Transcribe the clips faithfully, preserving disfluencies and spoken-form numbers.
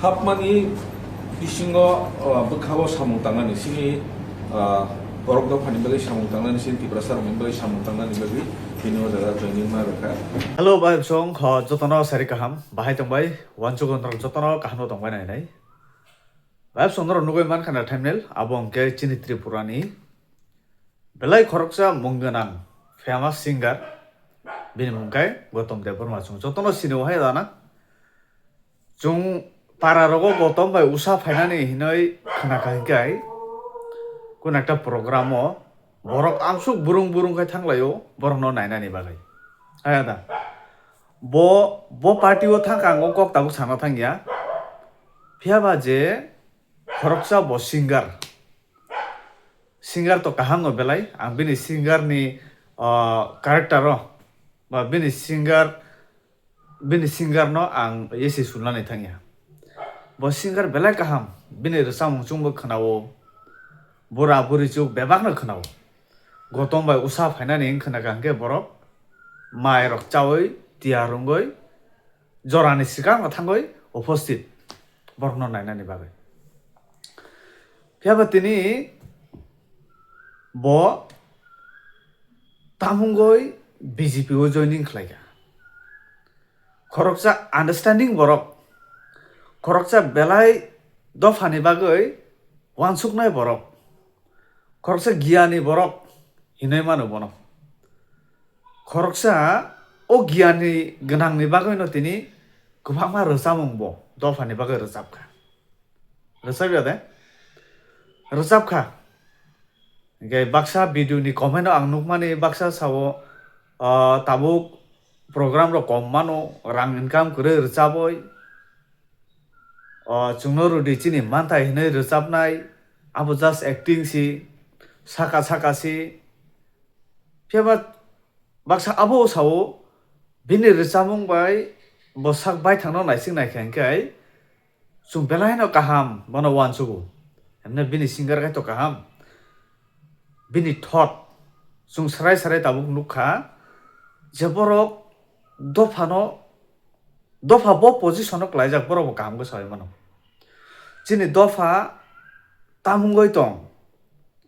Hapmani bisingo, ah, bwkhao samung tangnani simi, ah, borok dophani bagwi samung tangnani simi, Tiprasa rokni bagwi samung tangnani bagwi bini o jaga joining ma rwkha. Hello, bai song, ho, jotono sari kaham, bahai tongbai, wanchugo norok jotono kaham no tongbai nai nai. Bai song norok nugui mankha na thumbnail, abo hwnkhe chini Tripura ni belai khoroksa mung gwnang famous singer, bini mung khe Gautam Debbarma, chwng jotono sini o hai dana. Chwng para rogo Gautam bai Usha phainani hinoi khwnakha hinkhe, kun ekta program o borok amsuk burung burung khai thanglaio borokno nainani bagwi. Aya da. Bo, bo party o thangkha ang o kok tabuk sana thangya. Phiya ba je khoroksa bo singer. Singer to kaham no belai, ang bini singer ni, ah, character o, ba bini singer, bini singer no ang esi sulnani thangya. Bo singer belai kaham, bini rwchapmung chwngbo khwnao, bura buri chuk bebak no khwnao. Gautam bai Usha phainani wng khwnakha hinkhe borok mai rok chaui tiyar wngwi jorani swkang no thangwi uposthit borokno nainani bagwi. Phiya ba tini bo tamungoi B J P o joining khlaikha. Khoroksa understanding borok, khoroksa belai dophani bagwi wansuknai borok, khoroksa giyani borok hinwi mano bono. Khoroksa o giyani gwnangni bagwino tini kwbangma rwchapmung bo dophani bagwi rwchapkha. Rwchapya de? Rwchapkha. Hinkhe baksa video ni comment o ang nukmani baksa sao, ah, tabuk program rok kom mano, rang income kwrwi rwchabwi. O chwngno rwdi chini manthai hinwi rwchapnai, abo just acting si, saka saka si. Phiya ba baksa abo sao, bini rwchapmung bai bo sak baithangno naising naikha hinkhe chwng belai no kaham bono uansugo. Hemne bini singer khe to kaham, bini thot chwng sarai sarai tabuk nukha je borok dophano, dopha bo position o klaijak borok bo kaham khe saui mano. Chini dopha tamungoi tong,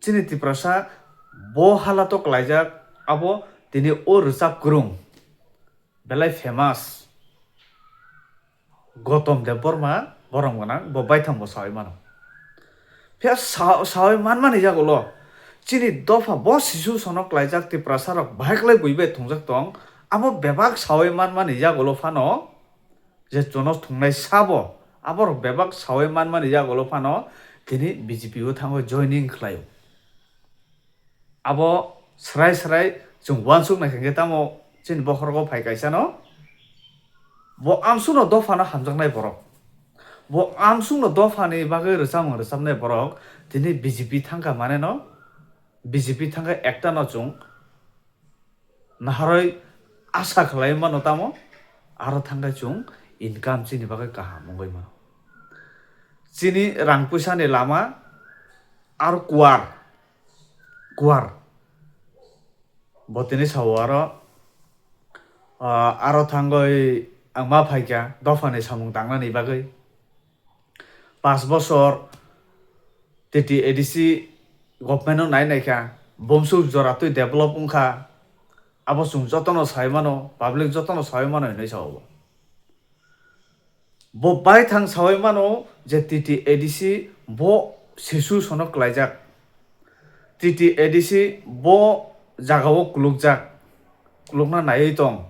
chini Tiprasa bo halato klaijak, abo tini o rwchap kwrwng belai famous Gautam Debbarma borom gwnang, bo baithang bo saui mano. Phiya sa-, saui manmani yagulo chini dopha bo sisu sono klaijak Tiprasa rok bahai klai bui bai thungjak tong, abo bebak saui manmani yagulo phano je chwngno thungnai sabo, aborok bebak saui manmani yagulo phano tini B J P o thangwi joining khlaio. Abo srai srai chwng uansuk naikha hinkhe tamo chini bokhorogo phai kaisano bo amsukno dophano hamjaknai borok, bo amsukno dophani bagwi rwchapmung rwchapnai borok tini B J P thangkha maneno, B J P thangkha ektano chwng naharwi asa khlai mano tamo, aro thangkhe chwng income chini bagwi kaham wngwi mano. Chini rang puisani lama aro kuar, kuar. Bo tini sao aro, ah, aro thangwi ang ma phaikha dophani samung tangnani bagwi. Pas bosor T T A D C government no nai naikha, bumsuk jora twi develop wngkha, abo chwng jotono sai mano, public jotono sai mano hinwi sao bo. Bo baithang saui mano je T T A D C bo sisu sono klaijak, T T A D C bo jagao kulukjak, kulukna naiwi tong,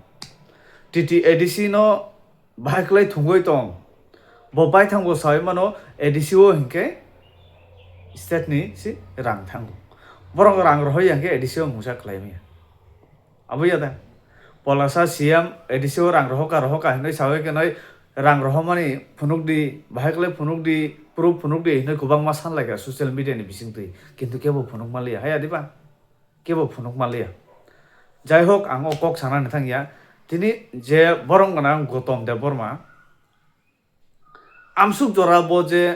T T A D C no bahai kwlai thungwi tong. Bo baithang bo saui mano A D C o hinkhe state ni si rang thango. Borok rang rohoi ya hinkhe A D C o mungsa khlai manya. Abo ya da. Polasa C M A D C o rang rohoka rohoka hinwi saui khe noi rang rohomani phunuk di, bahai kwlai phunuk di, proof phunuk di hinwi kwbangma san lai kha social media ni bising twi. Kintu kebo phunuk manliya, haya diba? Kebo phunuk manliya. Jai hok, ang o kok sanani thang ya. Tini je borom gwnang Gautam Debbarma, amsuk jora bo je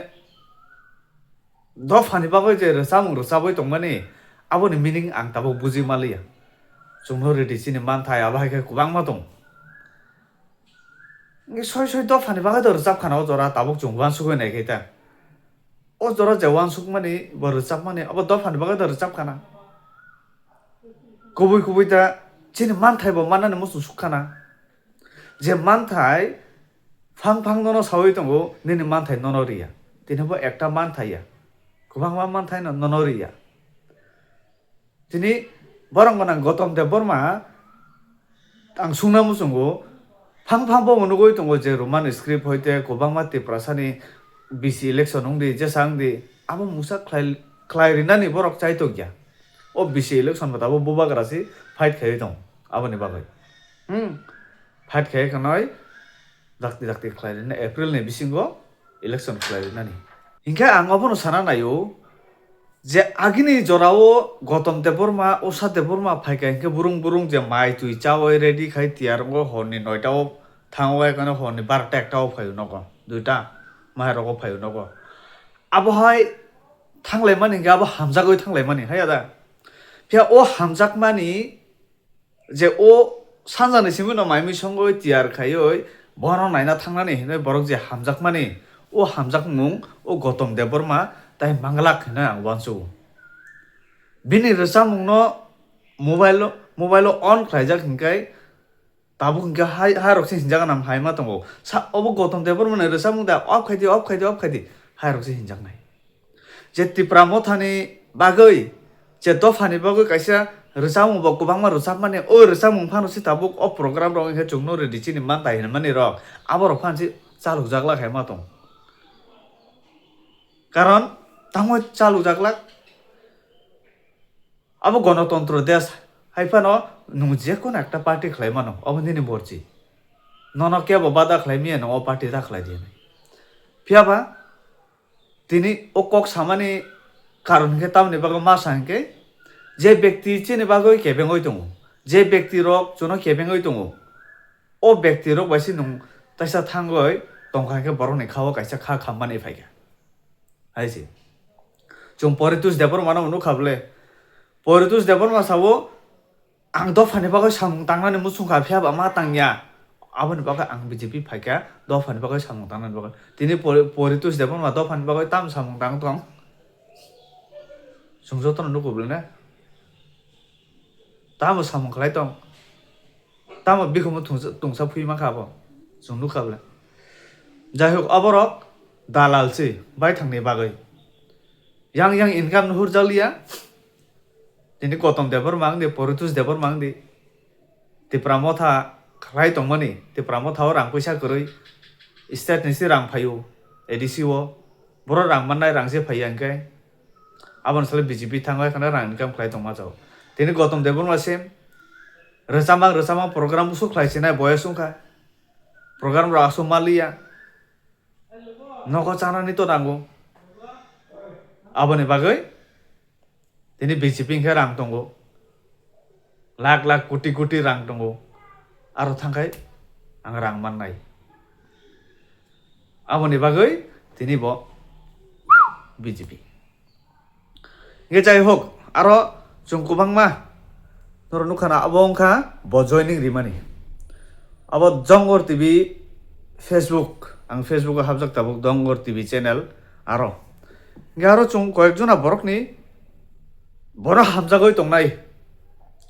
dophani bagwi je rwchapmung rwchabwi tongmani, aboni meaning ang tabuk bujui manliya. Chwngno rwdi chini manthai, abo hai khe kwbangma tong. Wngkhe soi soi dophani bagwi do rwchap khana o jora, tabuk chwng uansugwi nai khe ta. O jora je uansukmani bo rwchapmani abo dophani bagwi do rwchap khana. Kubui kubui ta chini manthai bo mannani muchung suk khana. Je manthai phang phang nono saui tongo, nini manthai nono riya. Tini bo ekta manthai ya. Kwbangma manthai no nono riya. Tini borok gwnang Gautam Debbarma ang sungna muchungo, phang phang bo nugwi tongo je Roman script hoite kwbangma Tiprasani bisi election wngdi, jesa wngdi, abo mungsa khlai, khlai rinani borok chaitok ya. O bisi election bo tabuk bubagra se fight khaiwi tongo aboni bagwi. Hmm. Fight khaiwi khanai dakti dakti khlai rina April ni bisingo election khlai rinani. Hinkhe ang obono sana naio je agini jorao Gautam Debbarma, Usha Debbarma phaikha hinkhe burung burung je mai twi chawi ready khai tiyar wngo, horni noita o thango, ekhano horni barota ekta o phaio nogo, duita mai rogo phaio nogo. Abo hai thanglaimani hinkhe abo hamjagwi thanglaimani hai ada. Phiya o hamjakmani je o sanjani simi no mai mui songwi tiyar khaiwi bono naina thangnani hinwi borok je hamjakmani, o hamjakmung o Gautam Debbarma tai manglak hinwi ang uansugo. Bini rwchapmungno mobile o, mobile o on khlaijak hinkai tabuk hinka hai, hai rok se hinjak nang hai ma tongo. Sa obo Gautam Debbarma ni rwchapmung da, off khaidi, off khaidi, off khaidi, hai rok se hinjaknai. Je Tipra Mothani bagwi, je dophani bagwi kaisa rwchapmung bo kwbangma rwchapmani, o rwchapmung phano se tabuk o program rok wngkhe chwngno ready chini mantai hinmani rok, abo rok phano se chalokjak lai khai ma tong. Karon tamo chalokjak lak, abo gonotontro desh hai phano nwng je kono ekta party khlai mano, obo nini morji. Nono kebo bada khlai miya, nwng o party ta khlai di hinwi. Phiya ba, tini o kok samani karon hinkhe tamoni bagwi ma sa hinkhe, je bekti chini bagwi kebengwi tongo, je bekti rok chwngno kebengwi tongo, o bekti rok bai se nwng taisa thangwi tongkha hinkhe borokni kha-o kaisa kha khammani phaikha. Hai se. Chwng Poritus Debbarma no nukha bwle. Poritus Debbarma sao, ang dophani bagwi samung tangnani muchungkha, phiya ba ma tangya. Aboni bagwi ang B J P phaikha, dophani bagwi samung tangnani bagwi. Tini Pori-, Poritus Debbarma dophani bagwi tam samung tang tong? Chwng jotono nugo bwle na? Tamo samung khlai tong? Tamo bikhumu tungsa, tungsa phui mankha abo? Chwng nukha bwle. Jai hok, aborok dalal se baithangni bagwi. Yang yang income nuhur jaliya. Tini Gautam Debbarma wngdi, Poritus Debbarma wngdi. Tipra Motha khlai tongmani, Tipra Motha o rang puisa kwrwi, state ni se rang phaio, A D C o, boro rang mannai, rang se phaiya hinkhe, aboni salo B J P thango, ekhano rang income khlai tongma jao. Tini Gautam Debbarma se rwchapmang, rwchapmang program busu khlai sinai, boyos wngkha, program rok aswk maliya, nogo chanani to nango, aboni bagwi. Tini B J P hinkhe rang tongo, lakh lakh koti koti rang tongo, aro thangkhai ang rang mannai. Aboni bagwi tini bo B J P. Hinkhe jai hok, aro chwng kwbangma norok nukha na, abo wngkha bo joining rimani. Abo Dongor T V Facebook, ang Facebook o hapjak tabuk Dongor T V channel, aro Hinkhe aro chwng koyek jona borokni bono hamjagwi tongnai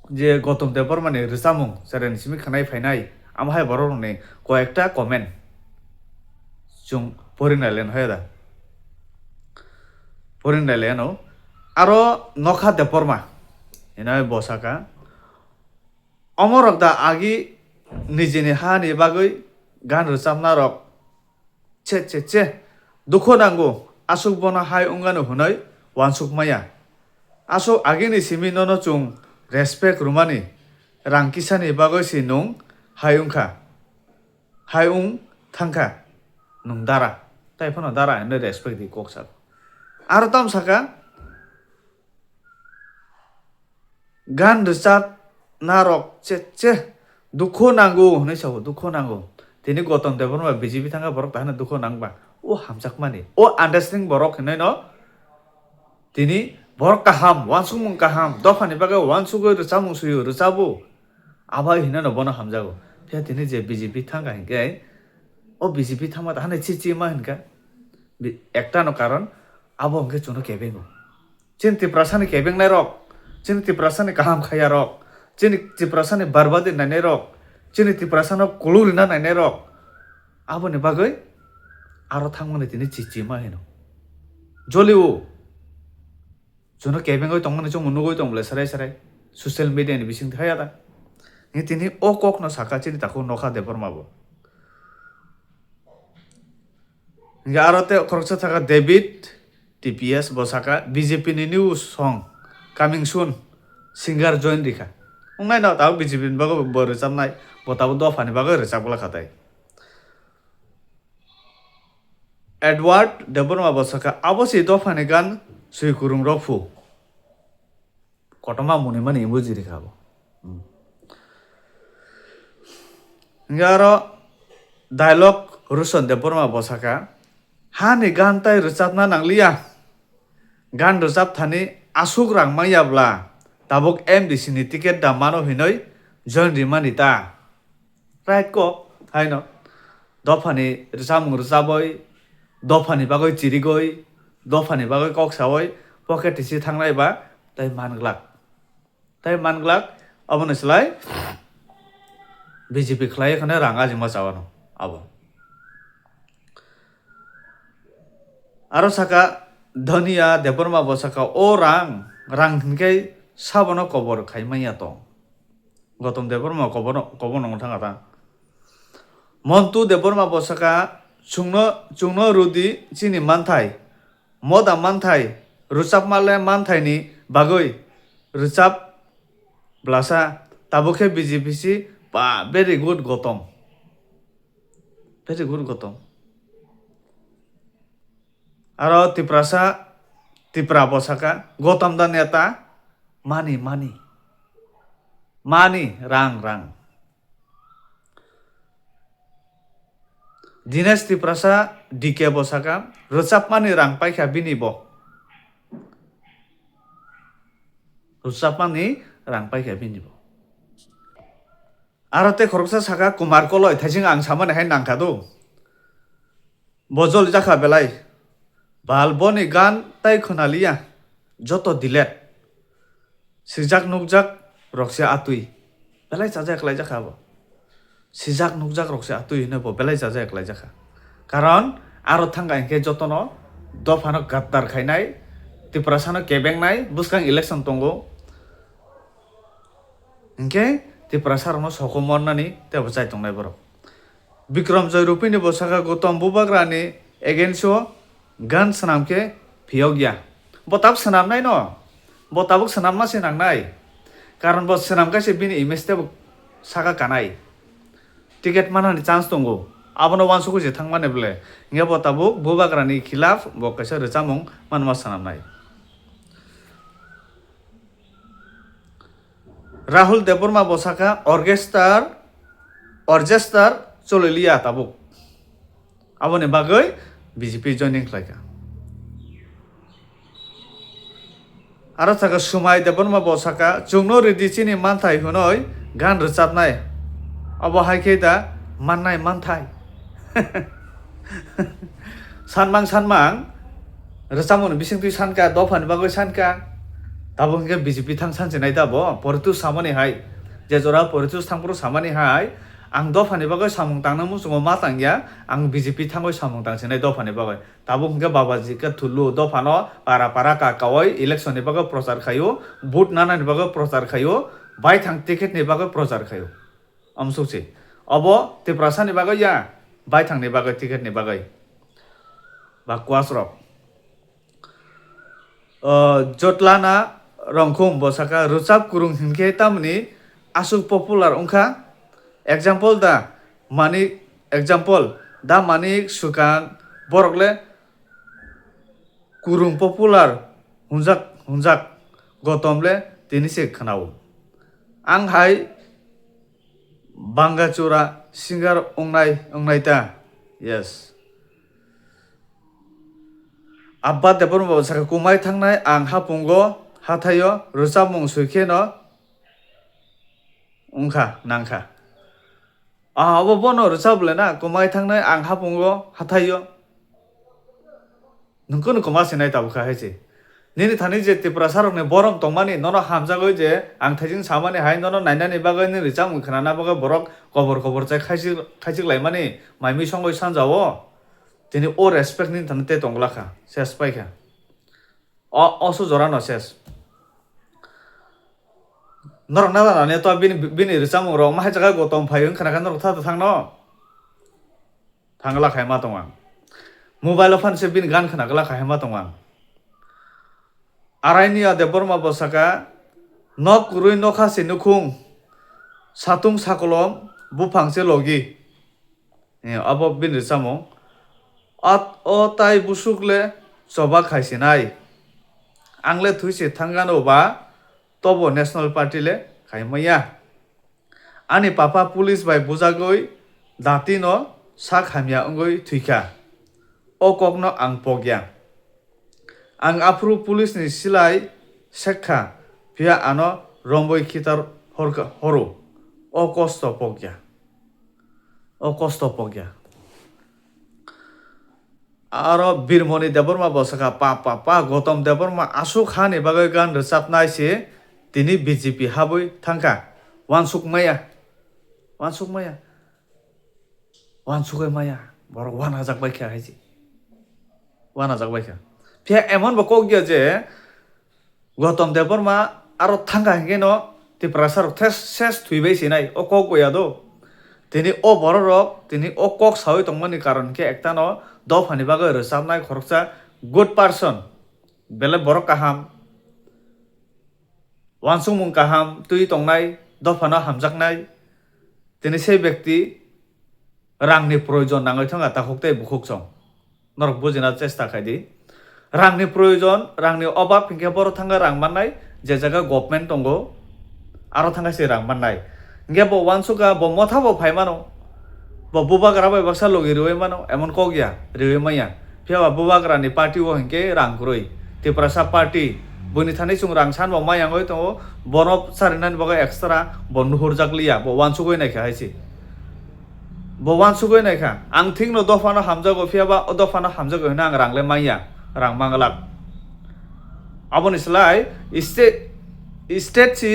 je Gautam Debbarmani rwchapmung cheraini simi khanai phainai, amo hai borokrokni koyekta comment chwng porinai le nahoi da? Porinai le ano. Aro Nokha Debbarma hinwi bo saka, omorok da agi nijini hani bagwi gan rwchapnarok Che, che, che. Dukhu nango. Aswk bono hai wngano hwnwi uansuk maya. Aswk agini simi nono chwng respect rwmani rang kisani bagwi se nwng hai wngkha. Hai wng thangkha nwng dara. Tai phano dara hwnwi respect di kok saka. Aro tamo saka, gan rwchap narok che, che, dukhu nango hwnwi sao, dukhu nango. Tini Gautam Debbarma B J P thangkha, borok tahano dukhu nangba. O hamjakmani, o understanding borok hinwi no tini borok kaham, uansukmung kaham, dophani bagwi uansugwi rwchapmung suio, rwchabo. Abo hinano bono hamjago. Phiya tini je B J P thangkha hinkhe, O B J P thangma ta hani chi chi ma hinkha. Bi-, ekta no karon abo hinkhe chwngno kebengo. Chini Tiprasani kebengnai rok, chini Tiprasani kaham khaya rok, chini Tiprasani barbadi nainai rok, chini Tiprasano kuluk rina nainai rok, aboni bagwi aro thangmani tini chi chi ma hino. Joli o. Chwngno kebengwi tongmani chwngno nugwi tong bwle serai serai. Social media ni bising thaya da. Ni tini o kok no saka chini takhuk nokha Debbarma bo. Hingke aro tei khoroksa saka David T P S bo saka B J P ni new song coming soon, singer join rikha. Wngnai no tabuk B J P ni bagwi bo rwchapnai, bo tabuk dopha ni bagwi rwchapgwlak kha tei. Edward Debbarma bo saka abo se dopha ni gan swi kwrwng rok phu. Kotorma mwnwi mani emoji rikha bo. Hmm. Hingke aro dialogue Ruson Debbarma bo saka, "Hani gan tai rwchapna nangliya. Gan rwchap thani aswk rang manya bwla, tabuk M D C ni ticket da mano hinwi join rimani ta?" Right kok, haino. Dophani rwchapmung rwchabwi, dophani bagwi chirigwi, dophani bagwi kok sawi, pocket tisi thangnai ba tei manglak. Tei manglak, aboni slai B J P khlai kheno rang ajima chawano abo. Aro saka Dhania Debbarma bo saka, "O rang, rang hinkhe sabono kobor khai manya tong." Gotom Debbarma kobono, kobono wng thang kha ta. Montu Debbarma bo saka, "Chwngno, chwngno rwdi chini manthai, moda manthai, rwchapma le manthaini bagwi rwchap bwlasa, tabuk khe B J P si ba, very good Gotom." Very good Gotom. Aro Tiprasa, Tipra bo saka, "Gotom da neta, mani, mani. Mani, rang, rang." Dinesh Tiprasa D K bo saka, "Rwchapmani rang paikha bini bo. Rwchapmani rang paikha bini bo." Aro tei khoroksa saka, Kumar Koloi, thaising ang samani hai nangkha do. Bo joli jakha belai. Bal boni gan tai khwnaliya. Joto delete. Sijak nukjak rokse atwi. Belai chaja khlai jakha bo. Sijak nukjak rokse atwi hwnwi bo belai chaja khlai jakha. Karon aro thangkha hinkhe jotono dophano gaddar khainai, Tiprasano kebengnai, bwskang election tongo. Hinkhe Tiprasa rokno sokomornani teibo chai tongnai borok. Bikram Joy Rupini bo saka Gotom Bubagrani against o gan swnam khe phiyok ya. Bo tabuk swnamnai no. Bo tabuk swnamma se nangnai. Karon bo swnam khe se bini image teibo saka kanai. Ticket manani chance tongo. Abono uansukwi se thangmani bwle. Hinkhe bo tabuk Bubagrani khilaf bo kaisa rwchapmung manma swnamnai. Rahul Debbarma bo saka orchestra, orchestra choliliya tabuk. Aboni bagwi B J P joining khlaikha. Aro saka Sumai Debbarma bo saka, "Chwngno ridi chini manthai hwnwi gan rwchapnai." Obo hai khe da mannai manthai. Sanmang sanmang, rwchapmungni bisingtwi sankha, dophani bagwi sankha. Tabuk hinkhe B J P thang sansinai da bo, politics samani hai. Je jora politics thangphuru samani hai, ang dophani bagwi samung tangna muchungo ma tangya, ang B J P thangwi samung tangsinai dophani bagwi. Tabuk hinkhe Babaji khe thulu dophano para para ka kaui election ni bagwi prochar khaio, vote nanani bagwi prochar khaio, baithang ticket ni bagwi prochar khaio. Amsukchi. Obo Tiprasa ni bagwi ya, baithang ni bagwi, ticket ni bagwi. Ba kuas rok. O, Jotlana Rongkhum bo saka, "Rwchap kwrwng hinkhe tamni aswk popular wngkha? Example da Manik, example da Manik Swkang, borok le kwrwng popular hunjak, hunjak, Gotom le tini se khwnao. Ang hai bangachura singer wngnai, wngnai ta?" Yes. Abba Debbarma bo saka, "Kumai thangnai ang hapungo, hathaio, rwchapmung swi kheno wngkha, nangkha." Ah, abo bono rwchap le na, kwmai thangnai ang hapungo, hathaio. Nwng kunu kwma sinai tabukha hai se. Nini thani je Tiprasa rokni borom tongmani, nono hamjagwi je ang thaijing samani hai nono nainani bagwi, nini rwchapmung khnana bagwi borok kobor kobor chai khaisik, khaisik laimani, mai mui songwi sanjao. Tini o respect nini thani tei tongla kha, ses pai kha. O, o su jora no ses. Norok na nani to bini, bini rwchapmung rok ma hai jaga Gotom phai wng khna khe norok tha thang no. Thangla khai ma tong ang. Mobile o phan se bini gan khna gla khai ma tong ang. Araini a Debbarma bo saka, nok kwrwi nokha se nukhung, satung sakolom buphang se logi. Eh, abo bini rwchapmung. At-, o tai busuk le choba khai sinai. Ang le thwi se thangano ba tobo National Party le khai maya. Ani papa police bai bujagwi dati no sak hamya wngwi thwikha. O kokno ang pokya. Ang aphuru police ni silai sekkha, phiya ano romwi khitar horka-, horo. O kosto pokya. O kosto pokya. Aro Birmoni Debbarma bo saka, "Pa, pa, pa, Gotom Debbarma aswk hani bagwi gan rwchapnai se tini B J P habwi thangkha. Wansuk maya, wansuk maya, wansugwi maya." Borok wanajak bai kha hai se. Wanajak bai kha. Phiya emon bo kok ya je, Gotom Debbarma aro thangkha hinkhe no Tiprasa rok thes-, ses thwibai sinai o kok bo ya do. Tini o borok rok tini o kok sawi tongmani karon hinkhe ekta no dophani bagwi rwchapnai khoroksa good person, belai borok kaham, wansukmung kaham twi tongnai, dophano hamjaknai, tini sei bekti rangni proyojon nangwi thangkha takhuk tei bukhuk song. Norok bujina chesta khai di. Rangni proyojon, rangni obab hinkhe boro thangkhe rang mannai, je jaga government tongo, aro thangkhe se rang mannai. Hinkhe bo wansukha, bo motha bo phai mano. Bo bubagra bai baksa logi riwi mano, emon kok ya, riwi manya. Phiya ba bubagrani party o hinkhe rang kwrwi. Tiprasa party, buini thani chwng rang san bo mayangwi tongo, bono charinani bagwi extra bo nuhurjak liya, bo wansugwi naikha hai se. Bo wansugwi naikha, ang thikno dophano hamjago, phiya ba o dophano hamjago hwnwi ang rang le manya, rang manglak. Aboni slai state, state si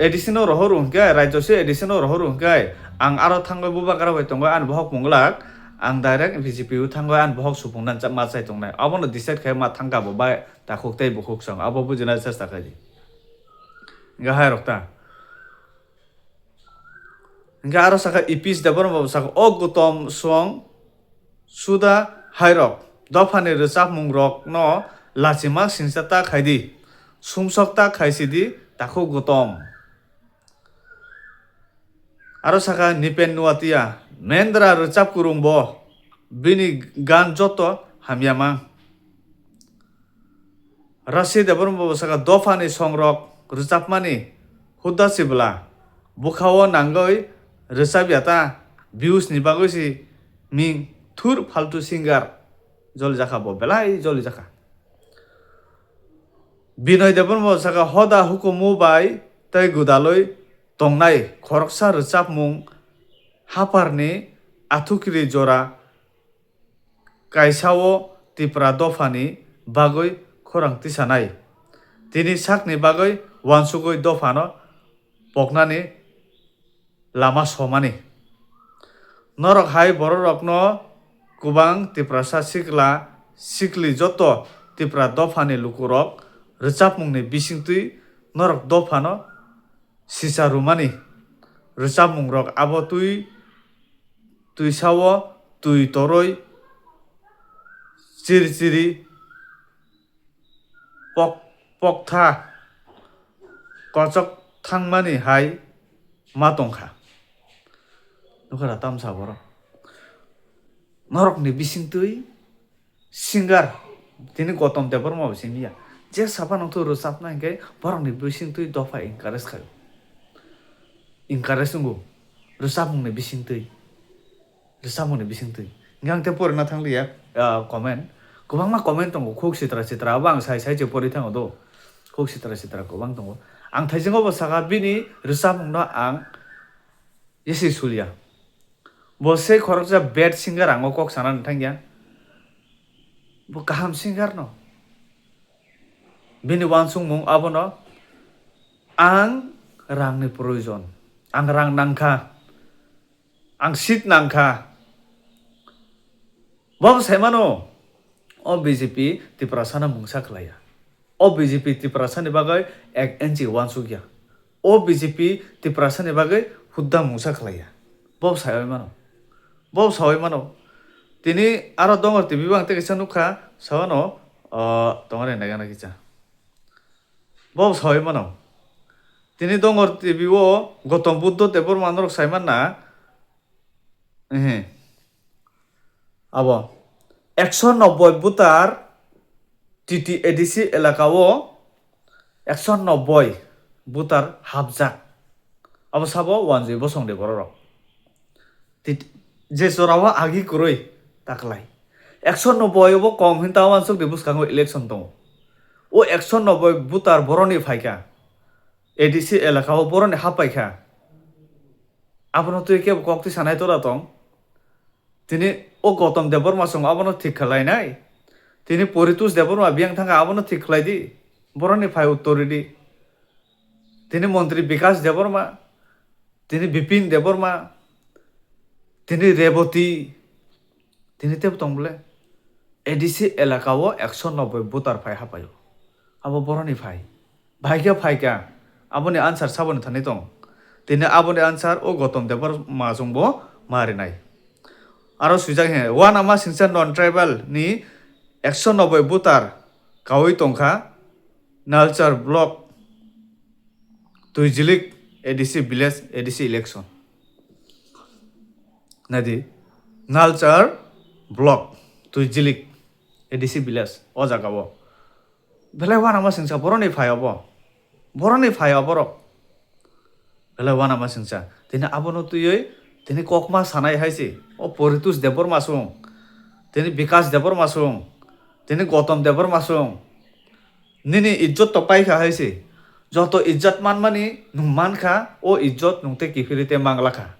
A D C no rohor hwnkhe, rajyo si A D C no rohor hwnkhe, ang aro thangwi bubagra bai tongwi ani bohok munglak, ang direct B J P o thangwi ani bohok supungna cha-, ma chai tongnai. Abono decide khai ma thangkha bo bai takhuk tei bukhuk song, abo bujina chesta khai di. Hinkhe hai rok ta. Hinkhe aro saka Ipis Debbarma bo saka, "O Gotom song suda hai rok, dophani rwchapmung rok no lachima singsa ta khai di, sumsok ta khai si di, takhuk Gotom." Aro saka Nipen Nuatia, "Mendra rwchap kwrwng bo, bini gan joto hamya mang." Rasi Debbarma bo saka, "Dophani songrok rwchapmani hudda sibla, bwkhao nangwi rwchapya ta, views ni bagwi si ming thur, faltu singer." Joli jakha bo, belai joli jakha. Binoy Debbarma bo saka, "Hoda hukumu bai tei gwdalwi tongnai khoroksa rwchapmung haparni athukiri jora kaisao Tipra dophani bagwi khorang tisanai. Tini sakni bagwi wansugwi dophano poknani lama somani. Norok hai bororokno kwbang Tiprasa sikla sikli joto Tipra dophani lukurok rwchapmungni bisingtwi norok dophano sisa rwmani rwchapmungrok abo twi twisao twi torwi chiri chiri pok-, poktha kochok thangmani hai ma tongkha. Nukha da tamsa borok. Norokni bisingtwi singer, tini Gotom Debbarma bo simi ya. Je sapa nongthu rwchapna hinkhe borokni bisingtwi dopha encourage khaio. Encourage wngo rwchapmungni bisingtwi. Rwchapmungni bisingtwi. Hinkhe ang tei porina thangliya, ah, comment. Kwbangma comment tongo, khuk sitra sitra, abo ang sai sai se pori thango do. Khuk sitra sitra kwbang tongo. Ang thaisingo bo saka bini rwchapmungno ang Jesi Sulia. Bo se khoroksa bad singer, ang o kok sana nang thangya. Bo kaham singer no. Bini wansukmung abono, "Ang rangni proyojon. Ang rang nangkha. Ang seat nangkha." Bo sai mano, o B J P Tiprasano mungsa khlaiya. O B J P Tiprasani bagwi ek inch wansukya. O B J P Tiprasani bagwi hudda mungsa khlaiya. Bo sai mano. Bo sai mano. Tini aro Dongor T V bang tei kisa nukha, sawano, o, tongare nagana kisa. Bo sai mano. Tini Dongor T V o Gautam Buddha Debbarma norok sai manna. Ehe. Abo ekso nobboi voter T T A D C elaka o ekso nobboi voter hapjak. Abo sabo wanjui bosong de bororok. Tit-, je jorao agi kwrwi taklai. Ekso nobboi bo kom hinta wansuk de bwskango election tongo. O ekso nobboi voter boroni phaikha. A D C elaka o boroni happaikha. Abono twi kebo kok twi sanai tora tong. Tini o Gautam Debbarma chwng abono thik khlainai. Tini Poritos Debbarma biyang thangkha abono thik khlai di. Boroni phai uttor ridi. Tini Montri Bikash Debbarma, tini Bipin Debbarma, tini Reboti, tini tebo tong bole. A D C elaka o ekso nobboi voter phai hapaio. Abo boroni phai. Phaikha, phaikha. Aboni answer saboni thani tong. Tini aboni answer o Gautam Debbarma chwngbo ma rinai. Aro swijak he, wanama singcha non tribal ni ekso nobboi voter kaui tongkha Nalchar block Tuijilik A D C village A D C election. Nadi, Nalchar block Tuijilik A D C village o jaga o. Belai wanama singcha boroni phai obo. Boroni phai oborok. Belai wanama singcha. Tini abono twiwi tini kokma sanai hai se. O Poritos Debbarma sung. Tini Bikash Debbarma sung. Tini Gautam Debbarma sung. Nini ijjot to paikha hai se. Joto ijjot manmani nwng mankha, o ijjot nwng tei kiphilwi tei manglakha.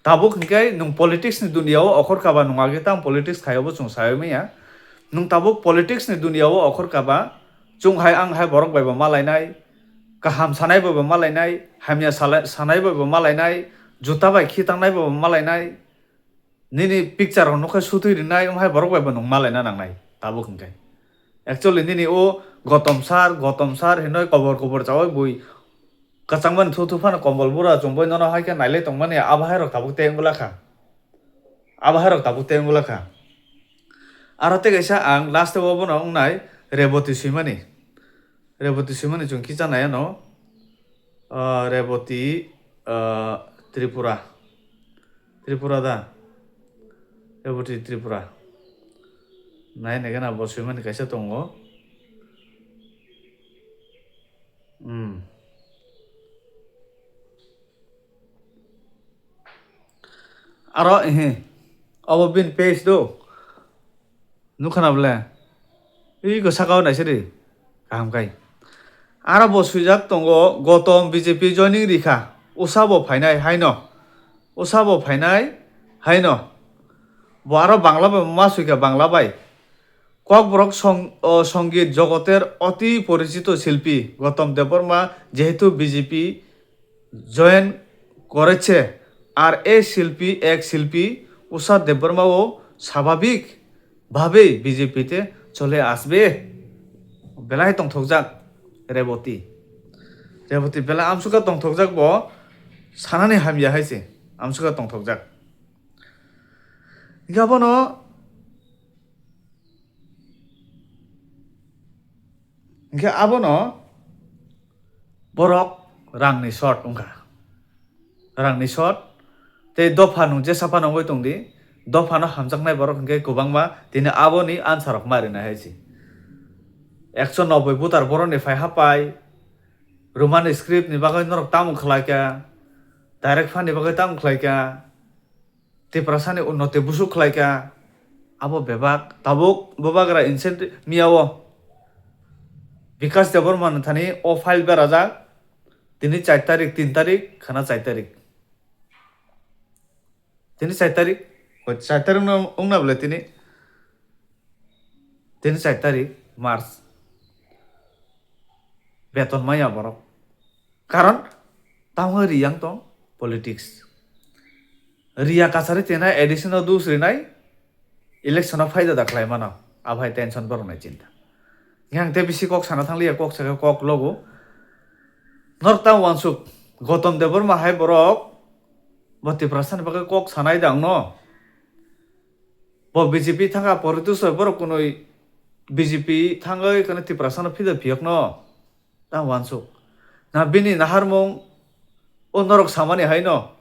Tabuk hinkhe nwng politics ni dunia o okhor kaba nwng age tamo politics khai obo chwng sai manya. Nwng tabuk politics ni dunia o okhor kaba, chwng hai ang hai borok bai bo malainai, kaham sanai bai bo malainai, hamya sala-, sanai bai bo malainai, juta bai khitangnai bai bo malainai, nini picture rok nukhe sutwi rinai, wng hai borok bai bo nwng malaina nangnai tabuk hinkhe. Actually nini o Gautam sir, Gautam sir hinwi kobor kobor chawi bui kwchangmani thu thu phano kombol bura chumbai nono hai khe nailai tongmani abo hai rok tabuk tei wngla kha. Abo hai rok tabuk tei wngla kha. Aro tei kaisa ang last o bono wngnai Reboti swimani. Reboti swimani chwng kisa nai ano. Ah, Reboti, ah, Tripura. Tripura da? Reboti Tripura. Nai nai gana bo swimani kaisa tongo. Hmm. Aro, ehe. Obo bini page do. Nukha na bole? Ui, go saka o naisadi. Kaham kai. Aro bo swijak tongo, Gotom B J P joining rikha. Usa bo phainai haino. Usa bo phainai haino. Bo aro Bangla bai ma swikha Bangla bai. Kokborok song-, o, songit jogoter oti porichito silpi Gotom Debbarma jehetu B J P join koreche, ar e silpi ek silpi Usha Debbarma o swabhabik bhabe B J P te chole asbe. Belai tongthokjak Reboti. Reboti belai amsukha tongthokjak bo sanani hamya hai se amsukha tongthokjak. Hinkhe abono Hinkhe abono borok rangni short wngkha. Rangni short tei dopha nwng jesa phano wngwi tongdi, dophano hamjaknai borok hinkhe kwbangma, tini aboni answer rok ma rinai hai se. Ekso nobboi voter borokni phai hapai, Roman script ni bagwi norok tamo khlaikha, direct phani bagwi tamo khlaikha. Tiprasani unnoti busuk khlaikha, abo bebak tabuk bubagra incentive miyao. Bikash Debbarma ni thani o file berajak, tini char tarik, tin tarik, khana char tarik. Tini char tarik, hoi, char tarik no wngna bole tini, tini char tarik March. Beton maya borok. Karon tamo riyang tong politics. Riya kasari tena additional dos rinai election o phaida da khlai mano. Abhai tension borok nai chinta. Yang te bisi kok sana thang liya, kok saka kok logo. Nor ta wansuk Gautam Debbarma hai borok bo Tiprasa ni bagwi kok sanai dang no. Bo B J P thanga poritus bai borok kunui B J P thangwi kano Tiprasa no phida phiyok no. Ta wansuk. Na bini naharmung o norok samani hai no.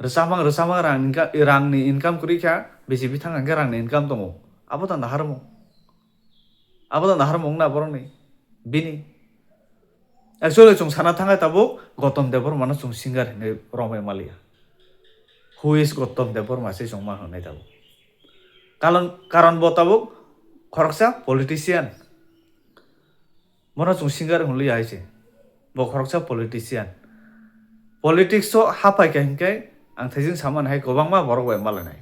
Rwchapmang, rwchapmang rang inka-, rangni income kwrwi kha, B J P thang hwnkhe rangni income tongo. Abo da naharmung. Abo da naharmung na borokni. Bini. Actually, chwng sana thangkhe tabuk Gautam Debbarmano chwng singer hinwi romwi maliya. Who is Gautam Debbarma se chwng ma hwnwi tabuk. Karon, karon bo tabuk khoroksa politician. Bono chwng singer hwnliya hai se. Bo khoroksa politician. Politics o hapai kha hinkhe ang thaijing samani hai kwbangma borok bai malainai.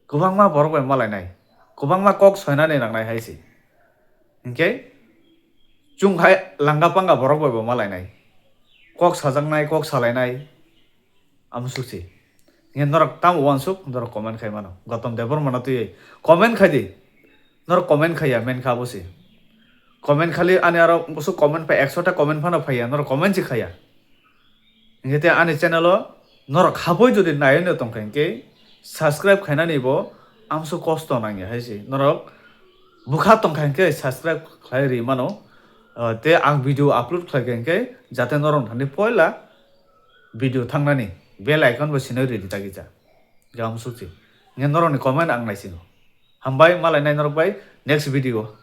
Kwbangma borok bai malainai. Kwbangma kok soinani nangnai hai se. Hinkhe chwng hai langa panga borok bai bo malainai. Kok sajaknai, kok salainai. Amo sukse. Nge norok tamo uansuk, norok comment khai mano. Gautam Debbarmano twi comment khai di. Norok comment khaiya, men kha bosi. Comment khali ani aro boso comment pa ekso ta comment phano phaiya, norok comment si khaiya. Nge te ani channel o norok haboi jodi naiwi no tongkha hinkhe subscribe khainani bo amso kosto nangya hai se. Norok bwkha tongkha hinkhe subscribe khlai ri mano. Ah, te ang video upload khlaikha hinkhe jate norok thani poila video thangnani bell icon bo sinai ridi ta kisa. Gam sukchi. Nge norokni comment ang naisingo. Hambai, malai nai norok bai next video.